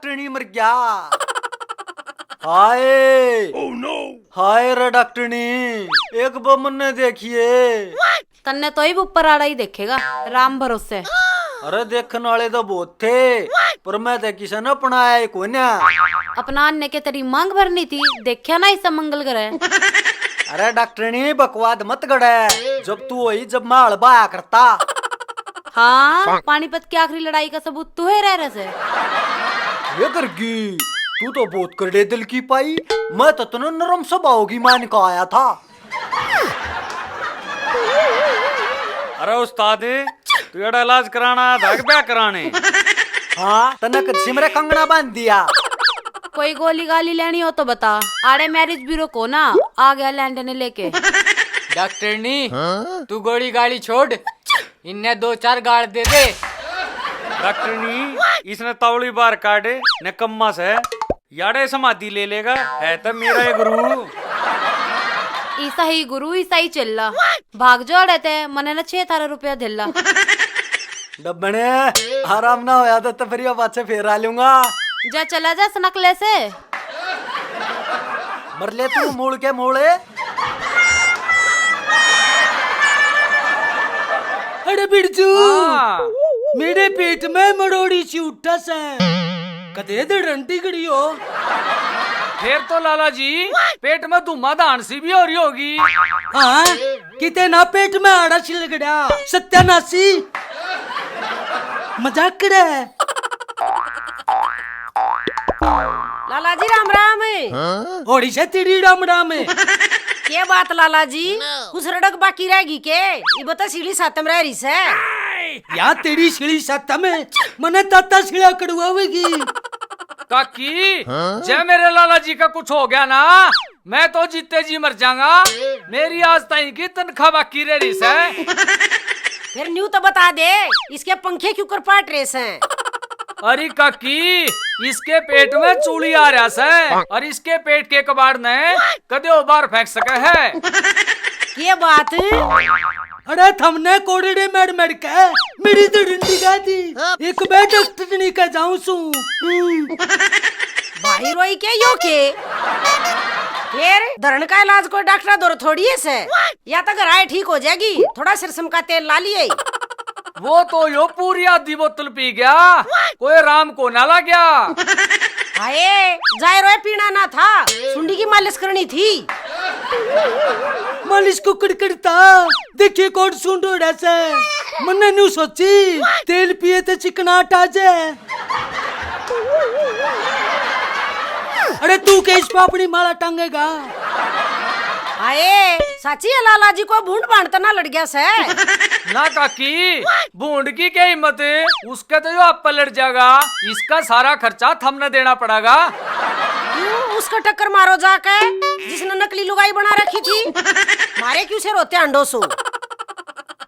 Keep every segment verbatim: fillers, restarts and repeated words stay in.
डॉक्टरनी मर गया। हाय। Oh no। हाय रे डॉक्टरनी, एक बो मन्ने देखिए। तन्ने तो ही ऊपर आड़ा ही देखेगा, राम भरोसे। अरे देखने वाले तो बहुत थे, पर मैं तो किसी ने अपनाया ही कोन्या। अपनाने के तेरी मांग भरनी थी, देखा ना इसे मंगल ग्रह। अरे डॉक्टरनी, बकवाद मत गड़े, जब तू होई जब मैं हल बाया करता। हाँ, पानीपत की आखिरी लड़ाई का सबूत तू है रह रहे से। ये करगी, तू तो बहुत करड़े दिल की पाई, मैं तो तने नरम स्वभाव की मान का आया था। अरे उस्ताद, तू एड़ा इलाज कराना आया था कि ब्याह कराने? हाँ, तने कद से मेरा कंगना बांध दिया। कोई गोली गाली लेनी हो तो बता, आड़े मैरिज ब्यूरो को ना, आ गया लैंड ने लेके। डॉक्टरनी, हाँ? तू गोली गाली छोड़, इन्ने दो चार गाल दे दे। डॉक्टरनी, इसने तावली बाहर काट, निकम्मा से। याड़े समाधि ले लेगा, है तो मेरा ही गुरु। ईसा ही गुरु, ईसा ही चेला। भाग जो अड़े ते, मने ना छह थारा रुपया धेला। डब्बने, आराम ना होया तो, तो फिर यो पाछे फेर आ लूंगा। जा चला जा सनकले से। मर ले तू मूल के मूल। अरे बिरजू, हाँ। मेरे पेट में मरोड़ी सी उठा से, कदे दे डंडी गड़ी हो। फिर तो लाला जी, पेट में धुआं धान सी भी हो रही होगी। हाँ, किते ना पेट में आड़ा सी लगड़ा, सत्यानाशी। मजाक करे। लाला जी राम राम। होड़ी से तेरी राम राम। के बात लाला जी, कुछ रड़क बाकी रहेगी के? इब तो सीढ़ी सातम रह रही से। या तेरी सीढ़ी सातम, मने ताता सीढ़ा कड़वावेगी। काकी, जै मेरे लाला जी का कुछ हो गया ना, मैं तो जीते जी मर जाऊंगा। मेरी आज ताई की तनख्वाह बाकी रह रही से। फिर न्यू तो बता दे, इसके पंखे क्यों कर पाट रहे से? अरे काकी, इसके पेट में चूली आ रहा से, और इसके पेट के कबाड़ ने कदे वो बाहर फेंक सके है। ये बात? अरे थमने कोड़ड़े मेड़ मेड़ के मेरी तो डंडी गा दी। एक बे डॉक्टरनी के जाऊं सू। भाई रोई के यो के? फिर धरण का इलाज कोई डॉक्टर दौर थोड़ी है से। या तो घर आए ठीक हो जाएगी, थोड़ा सरसम का तेल ला लिए। वो तो यो पूरी आधी बोतल पी गया, कोई आराम को ना लग गया। हाय, जाए रोए पीना ना था, सुंडी की मालिश करनी थी। मालिश को कड़कड़ता देखिए कौन सूंड ओढ़ा से। मन्ने न्यू सोची, तेल पिए ते चिकनाहट आ जाए। अरे तू के इस पे अपनी माला टांगेगा? हाय, साची है लाला जी को भूंड भांड तो ना लड़ गया से। ना काकी, भूंड की क्या हिम्मत, उसके तो यो आप लड़ जाएगा, इसका सारा खर्चा थमने देना पड़ेगा। क्यों उसका टक्कर मारो जाके, जिसने नकली लुगाई बना रखी थी? मारे क्यों से रोते अंडो सो?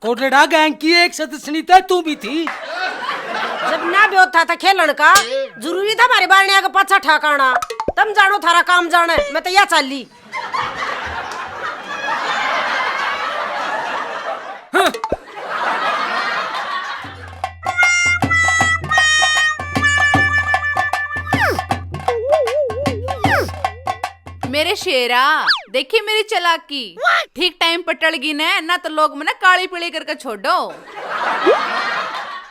कोटड़ा गैंग की एक सदस्यनी तो तू भी थी। जब ना ब्यो था, था खेलन का, जरूरी था हमारे बारनिया का पाछा ठाकाना। तम जानो थारा काम जाने, मैं तो या चाली। मेरे शेरा, देखी मेरी चालाकी। ठीक टाइम पर टल गई ने, ना तो लोग मने काली पीली करके छोड़ो।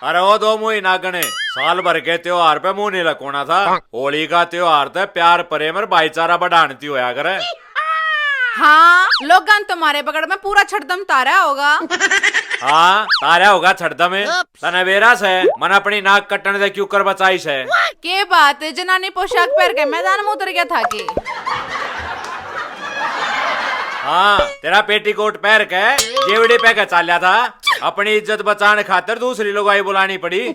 अरे ओ दो मुंह नागणे, साल भर के त्योहार पे मुंह नहीं लकोना था। होली का त्योहार ते प्यार प्रेम और भाईचारा बढ़ाने ती होया करे। हाँ, लोगां ने तुम्हारे बगड़ में पूरा छड़दम तारा होगा। हाँ, तारा होगा छड़दम। तने बेरा से, मन अपनी नाक कटण से क्यों कर बचाई से? के बात है, जनानी पोशाक पहन के मैदान में उतर गया था के? हाँ, तेरा पेटीकोट पहन के जेवड़ी पह के चाल्या था। अपनी इज्जत बचाने खातर दूसरी लुगाई बुलानी पड़ी।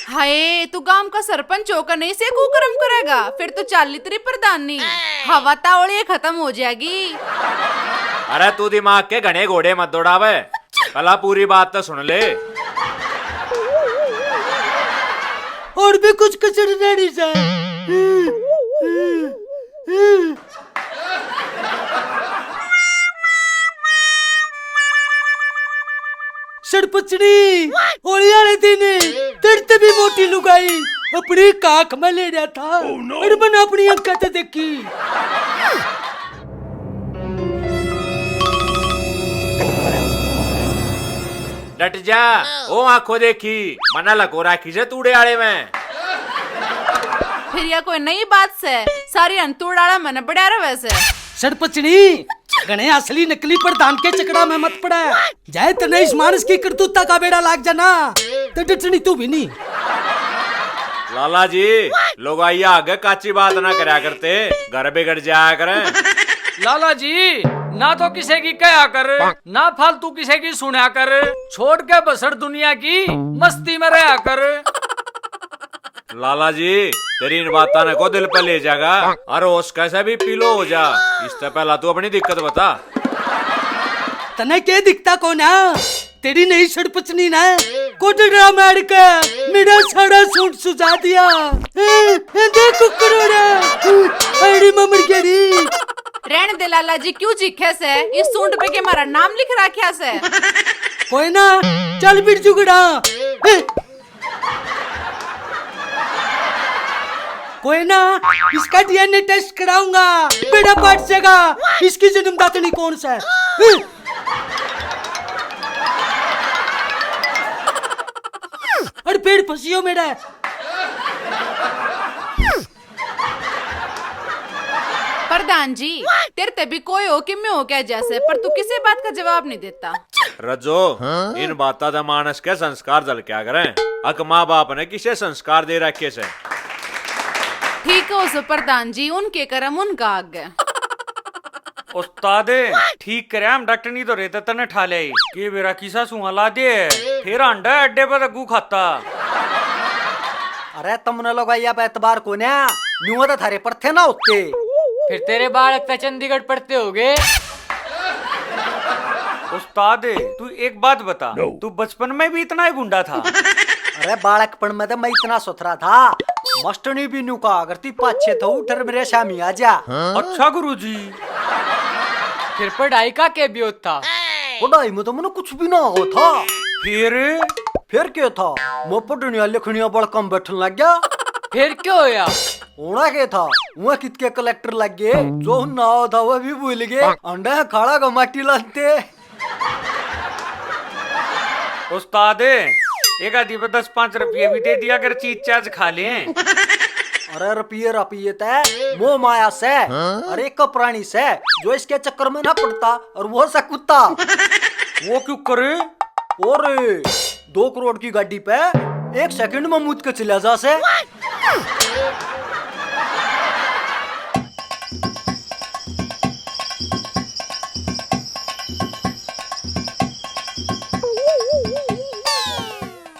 हाय, तू गांव का सरपंच होकर नहीं से कुकर्म करेगा, फिर तो चाली तेरी प्रधानी। हवा तावली खत्म हो जाएगी। अरे तू दिमाग के घने घोड़े मत दौड़ावे, पहला पूरी बात तो सुन ले। और भी कुछ कसर रह रही से। सड़पचड़ी, होली वाले दिन तेरे ते भी मोटी लुगाई अपनी काख में ले रहा था। Oh no! और मैंने अपनी आंखें तो देखी। डट जा, ओ आंखों देखी, मना लको राखी से तूड़े आले में। फिर यह कोई नई बात से? सारी अनतूड़ आला मन बड़ा रहे से। सड़पचनी, घणे असली नकली प्रधान के चकड़ा में मत पड़ा। जाए तने इस मानस की करतूता का बेड़ा लाग जाना, तो डटनी तू भी नहीं। लाला जी, लोगाइया आगे काची बात ना करया करते, घर बिगड़ जाया करें। लाला जी, ना तो किसी की कहा कर, ना फालतू किसी की सुना कर, छोड़ के बसड़ दुनिया की मस्ती में रहा कर। लाला जी, तेरी इन बातां ने को दिल पे ले जाएगा? अरे होश कैसे भी पीलो हो जा, इससे पहला तू अपनी दिक्कत बता। तने के दिखता को ना? तेरी नई सड़पचनी ने कोटड़ा मार के मेरा सारा सूट सुझा दिया। ए, ए, देख कुकरोड़ा, अड़ी ममर गरी। रहने दे लाला जी, क्यों चीखे से? इस सूट पे के हमारा नाम लिख रखा से? कोई ना, चल बिरजू गड़ा। ए, कोई ना, इसका डीएनए टेस्ट कराऊंगा, बेड़ा पाट जाएगा। इसकी जन्मदातनी कौन सा है? अरे पेड़ फंसियो मेरा। प्रधान जी, तेरे ते भी कोई हो कि मैं हो क्या जैसे, पर तू किसी बात का जवाब नहीं देता। रजो, हाँ? इन बातां तै मानस के संस्कार झलक्या करें। अक माँ बाप ने किसे संस्कार दे रखे से? ठीक हो सो प्रधान जी, उनके कर्म उनका आगे। उस्ताद, ठीक करे हम डॉक्टर नहीं तो रहते तने ठा ले। के बेरा किसा सुआ ला दे, फिर अंडा अड्डे पर गू खाता। अरे तुमने लोग आइया पे एतबार कोन्या, न्यू तो थारे पढ़ते ना होते। फिर तेरे बालक तो चंडीगढ़ पढ़ते होगे। उस्ताद, तू एक बात बता, No। तू बचपन में भी इतना ही गुंडा था? अरे बालकपन में तो मैं इतना सुथरा था, मास्टरनी भी न्यू कहा करती, पाछे तो उठर मेरे शामी आ जा। अच्छा गुरुजी। फिर पढ़ाई का के बियोत था? पढ़ाई में तो मैंने कुछ भी ना हो था। फिर? फिर क्या था, मैं पढ़निया लिखनिया बड़कम बैठन लग गया। फिर क्या होया? होना के था, वह कित के कलेक्टर लग गए, जो ना हो था वह भी भूल गए। अंडा खाड़ा का माटी लाते। उस्ताद, एक आधी पे दस पाँच रुपये भी दे दिया कर, चीज चाज खा लें। अरे रुपये रुपये तै मोह माया से, अरे एक प्राणी से जो इसके चक्कर में ना पड़ता, और वो सा कुत्ता। वो क्यों करे? और दो करोड़ की गाड़ी पे एक सेकंड में मुद के चला जा से।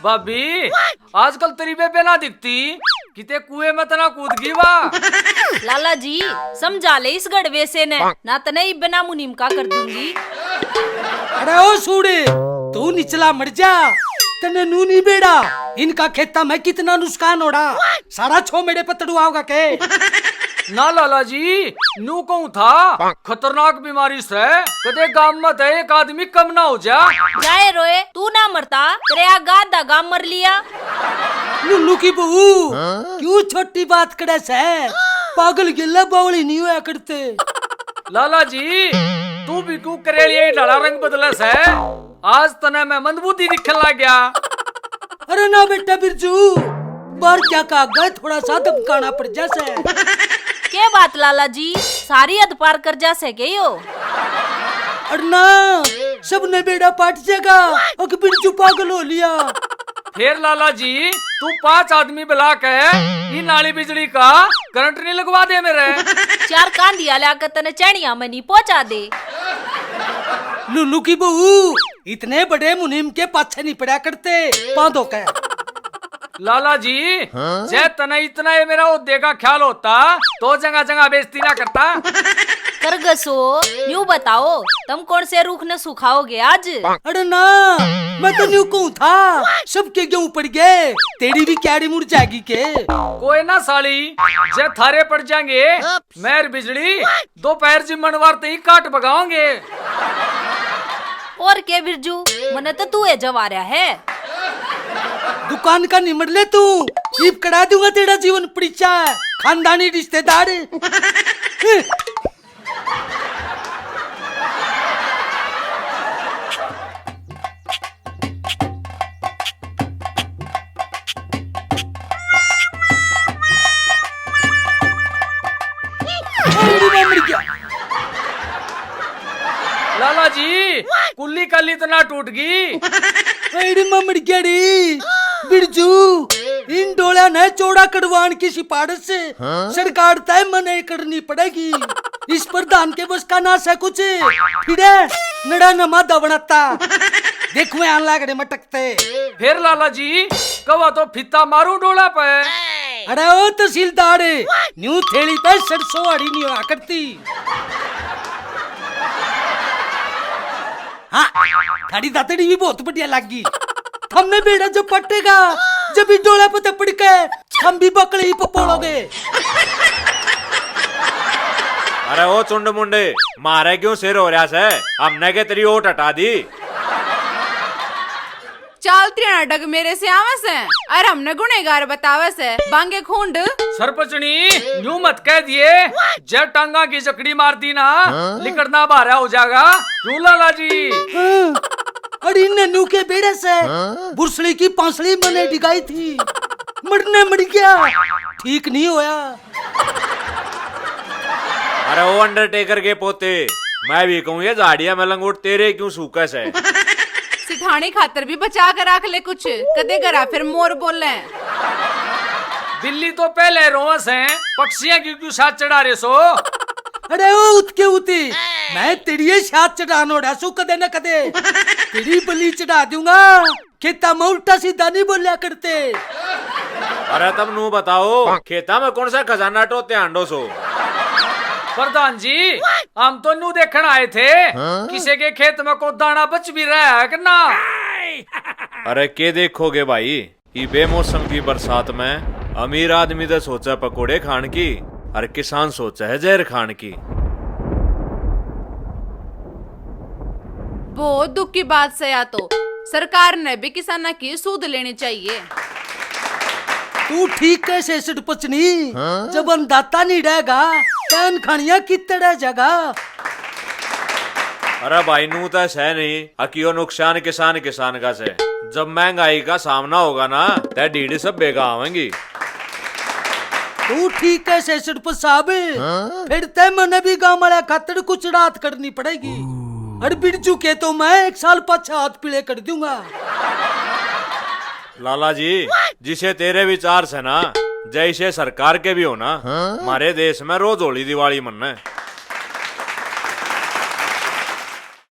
भाभी, आजकल तेरी बेबे ना दिखती, किते कुएं में तना कूद गई वा। लाला जी, समझा ले इस गड़वे से ने, ना तने इब्बे ना मुनीम का कर दूंगी। अरे ओ सूड़े, तू निचला मर जा, तने नू नहीं बेड़ा। इनका खेता में कितना नुकसान होड़ा, सारा छो मेरे पतड़ू आओगा के? ना लाला जी, नू कहूँ था, खतरनाक बीमारी से, कदे गांव में तो एक आदमी कम ना हो जा। जाए रोए, तू ना मरता, तेरे आगा आधा गांव मर लिया। लुल्लू की बहू, क्यों छोटी बात करे से? पागल गिल्ला बावली नहीं होया करते। लाला जी, तू भी क्यों करेलिया ही ढाला रंग बदले से? आज तने मैं मंदबुद्धि दिखन लग गया। अरे ना बेटा बिरजू, बार क्या का आगे थोड़ा सा धमकाना पड़ जा से। के बात लाला जी, सारी हद पार कर जा से के यो? अरे ना, सबने बेड़ा पाट जाएगा, अक बिरजू पागल हो लिया। फिर लाला जी, तू पांच आदमी बुला के ई नाली बिजली का करंट नहीं लगवा दे मेरे। चार कांधिया ला के तने चैनिया में नहीं पहुंचा दे। लुल्लू की बहू, इतने बड़े मुनीम के पाछे नहीं पड़ा करते, पादो के। लाला जी, हाँ? जै तने इतना ये मेरा ओहदे का ख्याल होता, तो जगह जगह बेइज्जती ना करता। करगसो, न्यू बताओ, तुम कौन से रूख ने सुखाओगे आज? अरे ना, मैं तो न्यू कहूँ था, सबके गेहूं पड़ गए, तेरी भी क्यारी मुरझाएगी के? कोई ना साली, जै थारे पड़ जाएंगे, मेर बिजली, दोपहर जिमण वार ते ही काट बगाओगे। और के बिरजू, मने तो तू ए जवा रहा है। दुकान का निमड़ ले तू, इब करा दूंगा तेरा जीवन परीक्षा, खानदानी रिश्तेदार। अरे मैं मर गया। लाला जी, कुल्ली कल्ली तो ना टूट गई? अरे मैं मर गया रे। बिरजू, इन डोला ने चौड़ा करवान की सिफारिश सरकार तय मने करनी पड़ेगी। इस प्रधान के बस का ना से कुछ। फिरे नड़ा नमा दवड़ता। देखो मैं आन लागड़े मटकते। फिर लाला जी, कवा तो फित्ता मारूं डोला पे। अरे ओ तहसीलदार, न्यू थैली पे सरसों आड़ी नहीं हुआ करती। हाँ, थारी दातड़ी भी बहुत बढ़िया लागी। थमने बेड़ा जो पटेगा, जब इस डोला पे तपड़ के थम भी बकले ही पपोड़ोगे। अरे ओ चुंड मुंडे, मारे क्यों सिर हो रहा से? हमने के तेरी ओट हटा दी। चाल त्रियाना डग मेरे से आवे से, अर हमने गुनेगार बतावे से, बांगे खूंड। सरपंचनी, न्यू मत कह दिए, जब टांगा की जकड़ी मार दी ना, हाँ? लिकड़ना भारा हो जाएगा। क्यों लाला जी? हाँ, अरे इन्ने न्यू के बेड़े से हाँ? बुरसली की पांसली मने डिगाई थी, मरने मर गया, ठीक नहीं होया। अरे ओ अंडरटेकर के पोते, मैं भी कहूँ ये झाड़िया में लंगोट तेरे क्यों सूखे से? सिठानी खातर भी बचा के रख ले कुछ, कदे घरा फिर मोर बोले। बिल्ली तो पहले रोवे से, पक्षियां की क्यों साथ चढ़ा रहे सो? अरे ओ उतके उती, मैं तेरी ये साथ चढ़ानोड़ा सू कदे न कदे, तेरी बलि चढ़ा दूंगा। खेता में उल्टा सीधा नहीं बोल्या करते। अरे तब नू बताओ, खेता में कौन सा खजाना टोते हांडो सो? प्रधान जी, हम तो नू देखण आए थे, हाँ? किसी के खेत में को दाना बच भी रहा है कि ना? अरे के देखोगे भाई, ये बेमौसम की बरसात में अमीर आदमी तो सोचा पकोड़े खान की, और किसान सोचा है जहर खान की। बहुत दुख की बात सै या तो। सरकार नै भी किसानां की सूध लेनी चाहिए। तू ठीक कह सै सरपंचनी, हाँ? जब अन्नदाता नहीं रहेगा, तो अन्न खानिया कित्ते रह जाएगा? अरे भाई, नू तो सै नहीं, अकियो नुकसान किसान किसान का सै। जब महंगाई का सामना होगा ना, तै ढीढ़ सब बेगा आवेंगी। तू ठीक कह सै सरपंच साहब, हाँ? फिर तै मने भी गांव वाला खातर कुछ राहत करनी पड़ेगी। अरे बिरजू के तो मैं एक साल पाछा हाथ पीले कर दूंगा। लाला जी, जिसे तेरे विचार से ना, जैसे सरकार के भी हो ना, हाँ? हमारे देश में रोज होली दिवाली मन्ने।